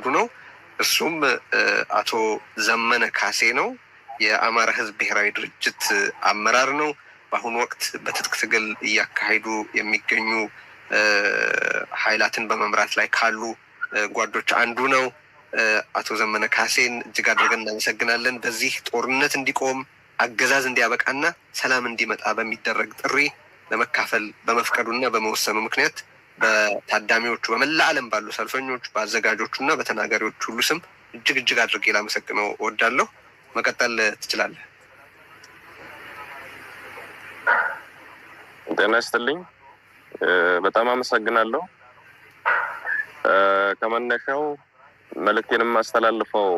አንዱ ነው። እሱም አቶ ዘመነ ካሴ ነው። የአማራ ሕዝብ ብሔራዊ ድርጅት አመራር ነው። በአሁኑ ወቅት በትጥቅ ትግል እያካሄዱ የሚገኙ ኃይላትን በመምራት ላይ ካሉ ጓዶች አንዱ ነው። አቶ ዘመነ ካሴን እጅግ አድርገን እናመሰግናለን። በዚህ ጦርነት እንዲቆም፣ አገዛዝ እንዲያበቃና ሰላም እንዲመጣ በሚደረግ ጥሪ ለመካፈል በመፍቀዱና በመወሰኑ ምክንያት በታዳሚዎቹ፣ በመላ ዓለም ባሉ ሰልፈኞች፣ በአዘጋጆቹ እና በተናጋሪዎች ሁሉ ስም እጅግ እጅግ አድርጌ ላመሰግነው እወዳለሁ። መቀጠል ትችላለህ። ጤና ይስጥልኝ። በጣም አመሰግናለሁ። ከመነሻው መልእክቴን የማስተላልፈው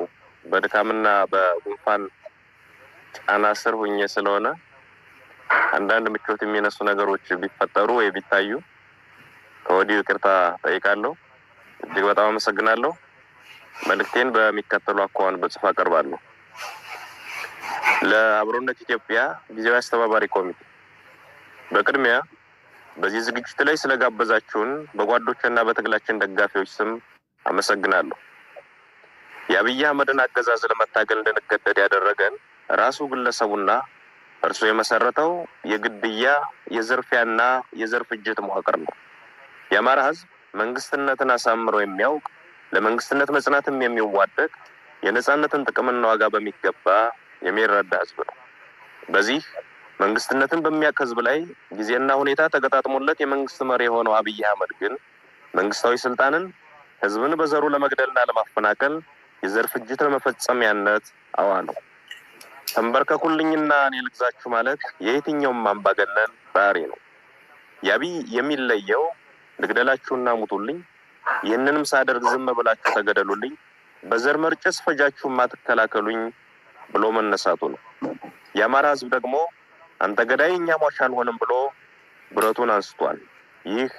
በድካምና በጉንፋን ጫና ስር ሁኜ ስለሆነ አንዳንድ ምቾት የሚነሱ ነገሮች ቢፈጠሩ ወይ ቢታዩ ከወዲሁ ይቅርታ ጠይቃለሁ። እጅግ በጣም አመሰግናለሁ። መልእክቴን በሚከተሉ አኳኋን በጽሁፍ አቀርባለሁ። ለአብሮነት ኢትዮጵያ ጊዜያዊ አስተባባሪ ኮሚቴ፣ በቅድሚያ በዚህ ዝግጅት ላይ ስለጋበዛችሁን በጓዶችና በትግላችን ደጋፊዎች ስም አመሰግናለሁ። የአብይ አህመድን አገዛዝ ለመታገል እንድንገደድ ያደረገን ራሱ ግለሰቡና እርሱ የመሰረተው የግድያ፣ የዝርፊያና የዘር ፍጅት መዋቅር ነው። የአማራ ሕዝብ መንግስትነትን አሳምሮ የሚያውቅ፣ ለመንግስትነት መጽናትም የሚዋደቅ፣ የነጻነትን ጥቅምና ዋጋ በሚገባ የሚረዳ ሕዝብ ነው። በዚህ መንግስትነትን በሚያውቅ ሕዝብ ላይ ጊዜና ሁኔታ ተገጣጥሞለት የመንግስት መሪ የሆነው አብይ አህመድ ግን መንግስታዊ ስልጣንን ሕዝብን በዘሩ ለመግደልና ለማፈናቀል፣ የዘር ፍጅት ለመፈጸሚያነት አዋለው። ተንበርከኩልኝና እኔ ልግዛችሁ ማለት የየትኛውም አምባገነን ባህሪ ነው። የአብይ የሚለየው ልግደላችሁና ሙቱልኝ፣ ይህንንም ሳደርግ ዝም ብላችሁ ተገደሉልኝ፣ በዘር መርጬ ስፈጃችሁ ማትከላከሉኝ ብሎ መነሳቱ ነው። የአማራ ህዝብ ደግሞ አንተ ገዳይ እኛ ሟች አንሆንም ብሎ ብረቱን አንስቷል። ይህ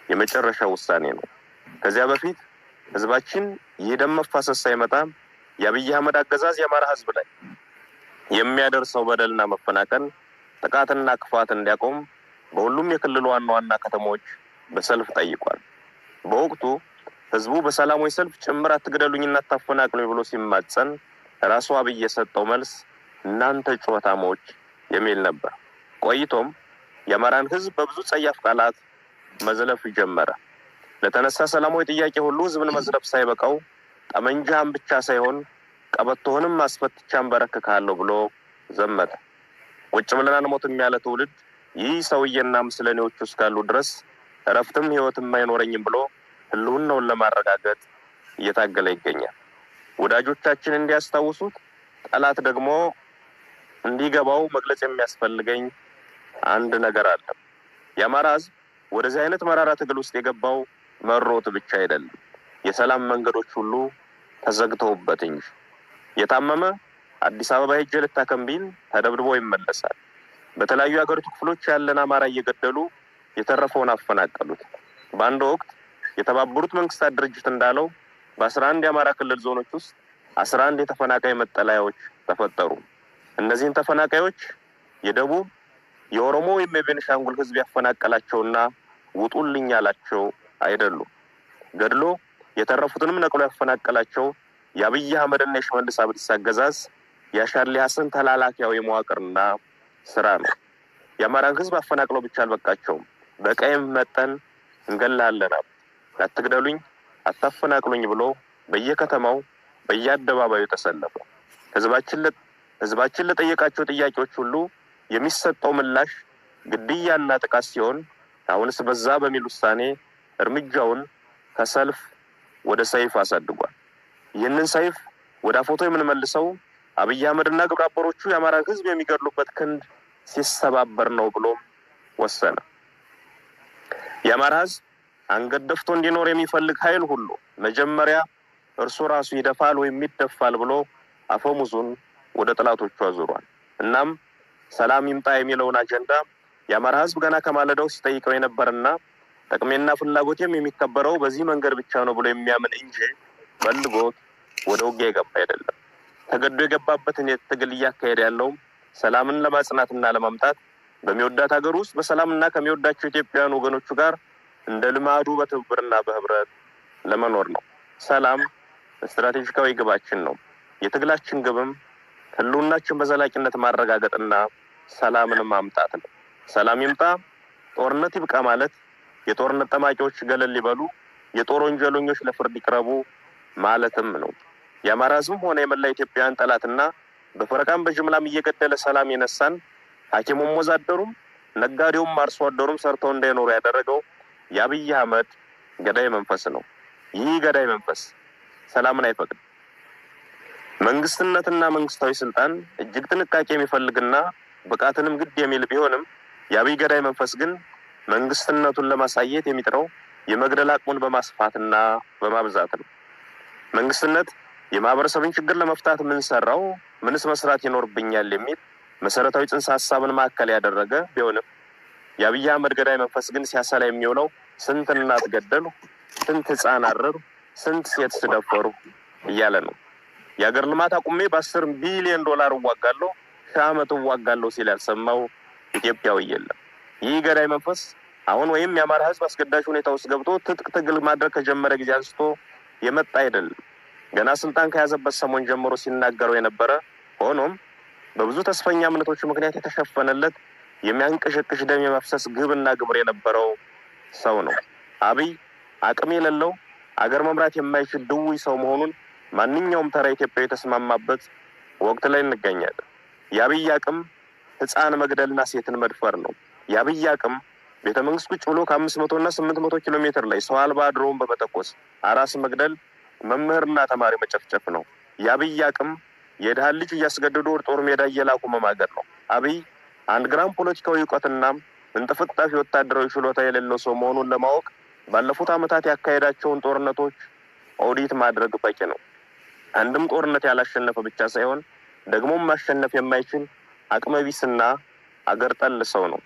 የመጨረሻ ውሳኔ ነው። ከዚያ በፊት ህዝባችን ይህ ደም መፋሰስ ሳይመጣ የአብይ አህመድ አገዛዝ የአማራ ህዝብ ላይ የሚያደርሰው በደልና መፈናቀል፣ ጥቃትና ክፋት እንዲያቆም በሁሉም የክልሉ ዋና ዋና ከተሞች በሰልፍ ጠይቋል። በወቅቱ ህዝቡ በሰላማዊ ሰልፍ ጭምር አትግደሉኝና አታፈናቅሉኝ ብሎ ሲማጸን ራሱ አብይ የሰጠው መልስ እናንተ ጩኸታሞች የሚል ነበር። ቆይቶም የአማራን ህዝብ በብዙ ጸያፍ ቃላት መዝለፍ ጀመረ። ለተነሳ ሰላማዊ ጥያቄ ሁሉ ህዝብን መዝለፍ ሳይበቃው ጠመንጃህን ብቻ ሳይሆን ቀበቶህንም አስፈትቼ አንበረክክሃለሁ ብሎ ዘመተ። ቁጭ ብለን አንሞትም ያለ ትውልድ ይህ ሰውዬና ምስለኔዎቹ እስካሉ ድረስ እረፍትም ህይወትም አይኖረኝም ብሎ ህልውናውን ለማረጋገጥ እየታገለ ይገኛል። ወዳጆቻችን እንዲያስታውሱት፣ ጠላት ደግሞ እንዲገባው መግለጽ የሚያስፈልገኝ አንድ ነገር አለ። የአማራ ህዝብ ወደዚህ አይነት መራራ ትግል ውስጥ የገባው መሮት ብቻ አይደለም፣ የሰላም መንገዶች ሁሉ ተዘግተውበት እንጂ። የታመመ አዲስ አበባ ሄጄ ልታከም ቢል ተደብድቦ ይመለሳል። በተለያዩ የሀገሪቱ ክፍሎች ያለን አማራ እየገደሉ የተረፈውን አፈናቀሉት። በአንድ ወቅት የተባበሩት መንግስታት ድርጅት እንዳለው በ11 የአማራ ክልል ዞኖች ውስጥ 11 የተፈናቃይ መጠለያዎች ተፈጠሩ። እነዚህን ተፈናቃዮች የደቡብ፣ የኦሮሞ ወይም የቤንሻንጉል ህዝብ ያፈናቀላቸውና ውጡልኝ ያላቸው አይደሉም። ገድሎ የተረፉትንም ነቅሎ ያፈናቀላቸው የአብይ አህመድና የሽመልስ አብዲሳ አገዛዝ የአሻድሊ ሀሰን ተላላኪያዊ መዋቅርና ስራ ነው። የአማራን ህዝብ አፈናቅለው ብቻ አልበቃቸውም። በቀይም መጠን እንገላለን አሉ። አትግደሉኝ፣ አታፈናቅሉኝ ብሎ በየከተማው በየአደባባዩ ተሰለፈ። ህዝባችን ለጠየቃቸው ጥያቄዎች ሁሉ የሚሰጠው ምላሽ ግድያና ጥቃት ሲሆን አሁንስ በዛ በሚል ውሳኔ እርምጃውን ከሰልፍ ወደ ሰይፍ አሳድጓል። ይህንን ሰይፍ ወደ አፎቶ የምንመልሰው አብይ አህመድና ግብረ አበሮቹ የአማራን ህዝብ የሚገድሉበት ክንድ ሲሰባበር ነው ብሎም ወሰነ። የአማራ ህዝብ አንገት ደፍቶ እንዲኖር የሚፈልግ ኃይል ሁሉ መጀመሪያ እርሱ ራሱ ይደፋል ወይም ይደፋል ብሎ አፈሙዙን ወደ ጠላቶቹ አዙሯል። እናም ሰላም ይምጣ የሚለውን አጀንዳ የአማራ ህዝብ ገና ከማለዳው ሲጠይቀው የነበረና ጥቅሜና ፍላጎቴም የሚከበረው በዚህ መንገድ ብቻ ነው ብሎ የሚያምን እንጂ ፈልጎት ወደ ውጊያ የገባ አይደለም። ተገዶ የገባበትን ትግል እያካሄደ ያለውም ሰላምን ለማጽናትና ለማምጣት፣ በሚወዳት ሀገር ውስጥ በሰላምና ከሚወዳቸው ኢትዮጵያውያን ወገኖቹ ጋር እንደ ልማዱ በትብብርና በህብረት ለመኖር ነው። ሰላም ስትራቴጂካዊ ግባችን ነው። የትግላችን ግብም ህልውናችን በዘላቂነት ማረጋገጥና ሰላምን ማምጣት ነው። ሰላም ይምጣ፣ ጦርነት ይብቃ ማለት የጦርነት ጠማቂዎች ገለል ይበሉ፣ የጦር ወንጀለኞች ለፍርድ ይቅረቡ ማለትም ነው። የአማራ ህዝብም ሆነ የመላ ኢትዮጵያውያን ጠላትና በፈረቃም በጅምላም እየገደለ ሰላም የነሳን፣ ሐኪሙም ወዛደሩም ነጋዴውም አርሶ አደሩም ሰርተው እንዳይኖሩ ያደረገው የአብይ አህመድ ገዳይ መንፈስ ነው። ይህ ገዳይ መንፈስ ሰላምን አይፈቅድም። መንግስትነትና መንግስታዊ ስልጣን እጅግ ጥንቃቄ የሚፈልግና ብቃትንም ግድ የሚል ቢሆንም፣ የአብይ ገዳይ መንፈስ ግን መንግስትነቱን ለማሳየት የሚጥረው የመግደል አቅሙን በማስፋትና በማብዛት ነው። መንግስትነት የማህበረሰብን ችግር ለመፍታት ምን ሰራው፣ ምንስ መስራት ይኖርብኛል የሚል መሰረታዊ ጽንሰ ሀሳብን ማዕከል ያደረገ ቢሆንም፣ የአብይ አህመድ ገዳይ መንፈስ ግን ሲያሰላ የሚውለው ስንት እናት ገደሉ፣ ስንት ህፃን አረሩ፣ ስንት ሴት ስደፈሩ እያለ ነው። የሀገር ልማት አቁሜ በ10 ቢሊዮን ዶላር እዋጋለሁ፣ 1000 ዓመት እዋጋለሁ ሲል ያልሰማው ኢትዮጵያዊ የለም። ይህ ገዳይ መንፈስ አሁን ወይም የአማራ ህዝብ አስገዳጅ ሁኔታ ውስጥ ገብቶ ትጥቅ ትግል ማድረግ ከጀመረ ጊዜ አንስቶ የመጣ አይደለም። ገና ስልጣን ከያዘበት ሰሞን ጀምሮ ሲናገረው የነበረ፣ ሆኖም በብዙ ተስፈኛ እምነቶች ምክንያት የተሸፈነለት የሚያንቀሸቅሽ ደም የመፍሰስ ግብና ግብር የነበረው ሰው ነው። አብይ አቅም የሌለው፣ አገር መምራት የማይችል ድውይ ሰው መሆኑን ማንኛውም ተራ ኢትዮጵያዊ የተስማማበት ወቅት ላይ እንገኛለን። የአብይ አቅም ሕፃን መግደልና ሴትን መድፈር ነው። የአብይ አቅም ቤተ መንግስት ቁጭ ብሎ ከ500 እና 800 ኪሎ ሜትር ላይ ሰው አልባ ድሮን በመተኮስ አራስ መግደል፣ መምህርና ተማሪ መጨፍጨፍ ነው። የአብይ አቅም የድሃን ልጅ እያስገደዱ ወደ ጦር ሜዳ እየላኩ መማገድ ነው። አብይ አንድ ግራም ፖለቲካዊ እውቀትና እንጥፍጣፊ ወታደራዊ ችሎታ የሌለው ሰው መሆኑን ለማወቅ ባለፉት ዓመታት ያካሄዳቸውን ጦርነቶች ኦዲት ማድረግ በቂ ነው። አንድም ጦርነት ያላሸነፈ ብቻ ሳይሆን ደግሞም ማሸነፍ የማይችል አቅመቢስና አገር ጠል ሰው ነው።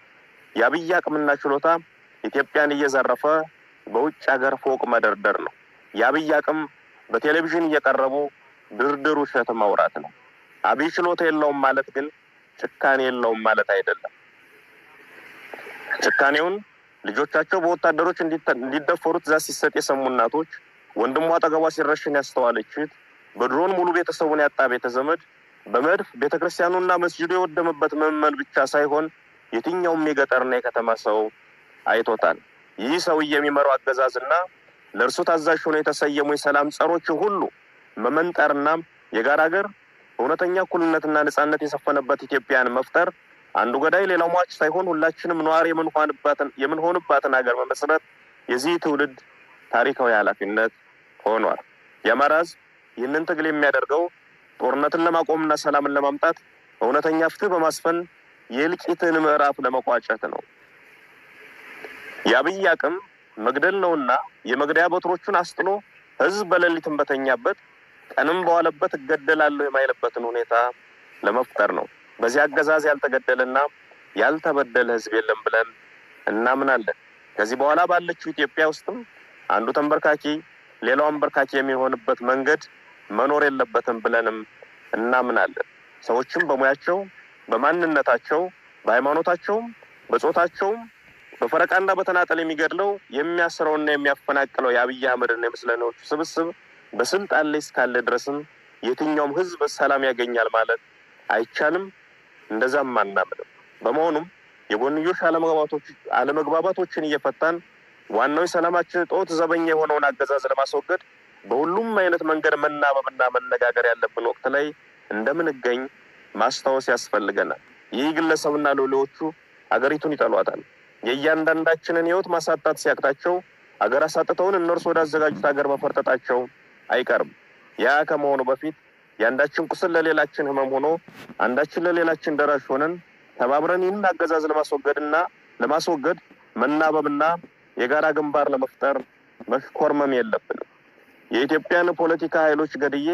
የአብይ አቅምና ችሎታ ኢትዮጵያን እየዘረፈ በውጭ ሀገር ፎቅ መደርደር ነው። የአብይ አቅም በቴሌቪዥን እየቀረቡ ድርድር ውሸት ማውራት ነው። አብይ ችሎታ የለውም ማለት ግን ጭካኔ የለውም ማለት አይደለም። ጭካኔውን ልጆቻቸው በወታደሮች እንዲደፈሩ ትዕዛዝ ሲሰጥ የሰሙ እናቶች፣ ወንድሟ አጠገቧ ሲረሽን ያስተዋለች እህት፣ በድሮን ሙሉ ቤተሰቡን ያጣ ቤተ ዘመድ፣ በመድፍ ቤተ ክርስቲያኑና መስጅዱ የወደመበት ምዕመን ብቻ ሳይሆን የትኛውም የገጠርና የከተማ ሰው አይቶታል። ይህ ሰውዬ የሚመራው አገዛዝና ለእርሱ ታዛዥ ሆነው የተሰየሙ የሰላም ጸሮችን ሁሉ መመንጠርና የጋራ ሀገር፣ እውነተኛ እኩልነትና ነጻነት የሰፈነበት ኢትዮጵያን መፍጠር፣ አንዱ ገዳይ ሌላው ሟች ሳይሆን ሁላችንም ነዋሪ የምንሆንባትን ሀገር መመስረት የዚህ ትውልድ ታሪካዊ ኃላፊነት ሆኗል። የአማራ ሕዝብ ይህንን ትግል የሚያደርገው ጦርነትን ለማቆምና ሰላምን ለማምጣት፣ እውነተኛ ፍትህ በማስፈን የእልቂትን ምዕራፍ ለመቋጨት ነው። የአብይ አቅም መግደል ነውና የመግደያ በትሮቹን አስጥሎ ህዝብ በሌሊትም በተኛበት ቀንም በዋለበት እገደላለሁ የማይልበትን ሁኔታ ለመፍጠር ነው። በዚህ አገዛዝ ያልተገደለና ያልተበደለ ህዝብ የለም ብለን እናምናለን። ከዚህ በኋላ ባለችው ኢትዮጵያ ውስጥም አንዱ ተንበርካኪ ሌላው አንበርካኪ የሚሆንበት መንገድ መኖር የለበትም ብለንም እናምናለን። ሰዎችም በሙያቸው፣ በማንነታቸው፣ በሃይማኖታቸውም፣ በጾታቸውም በፈረቃና በተናጠል የሚገድለው፣ የሚያስረውና የሚያፈናቅለው የአብይ አህመድና የምስለኔዎቹ ስብስብ በስልጣን ላይ እስካለ ድረስም የትኛውም ህዝብ ሰላም ያገኛል ማለት አይቻልም። እንደዛም አናምንም። በመሆኑም የጎንዮሽ አለመግባባቶችን እየፈታን ዋናው የሰላማችን እጦት ዘበኛ የሆነውን አገዛዝ ለማስወገድ በሁሉም አይነት መንገድ መናበብና መነጋገር ያለብን ወቅት ላይ እንደምንገኝ ማስታወስ ያስፈልገናል። ይህ ግለሰብና ሎሌዎቹ አገሪቱን ይጠሏታል። የእያንዳንዳችንን ህይወት ማሳጣት ሲያቅታቸው አገር አሳጥተውን እነርሱ ወዳዘጋጁት ሀገር መፈርጠጣቸው አይቀርም። ያ ከመሆኑ በፊት የአንዳችን ቁስል ለሌላችን ህመም ሆኖ፣ አንዳችን ለሌላችን ደራሽ ሆነን፣ ተባብረን ይህን አገዛዝ ለማስወገድና ለማስወገድ መናበብና የጋራ ግንባር ለመፍጠር መሽኮርመም የለብንም። የኢትዮጵያን ፖለቲካ ኃይሎች ገድዬ፣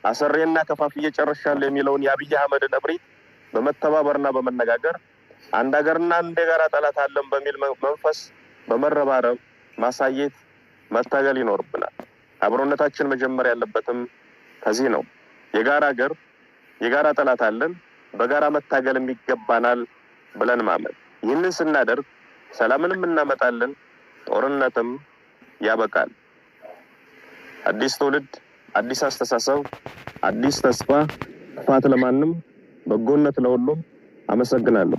አስሬና ከፋፍዬ ጨርሻለሁ የሚለውን የአብይ አህመድን እብሪት በመተባበርና በመነጋገር፣ አንድ ሀገርና አንድ የጋራ ጠላት አለን በሚል መንፈስ በመረባረብ ማሳየት፣ መታገል ይኖርብናል። አብሮነታችን መጀመር ያለበትም ከዚህ ነው። የጋራ ሀገር፣ የጋራ ጠላት አለን፣ በጋራ መታገልም ይገባናል ብለን ማመን። ይህንን ስናደርግ ሰላምንም እናመጣለን፣ ጦርነትም ያበቃል። አዲስ ትውልድ፣ አዲስ አስተሳሰብ፣ አዲስ ተስፋ፣ ክፋት ለማንም፣ በጎነት ለሁሉም። አመሰግናለሁ።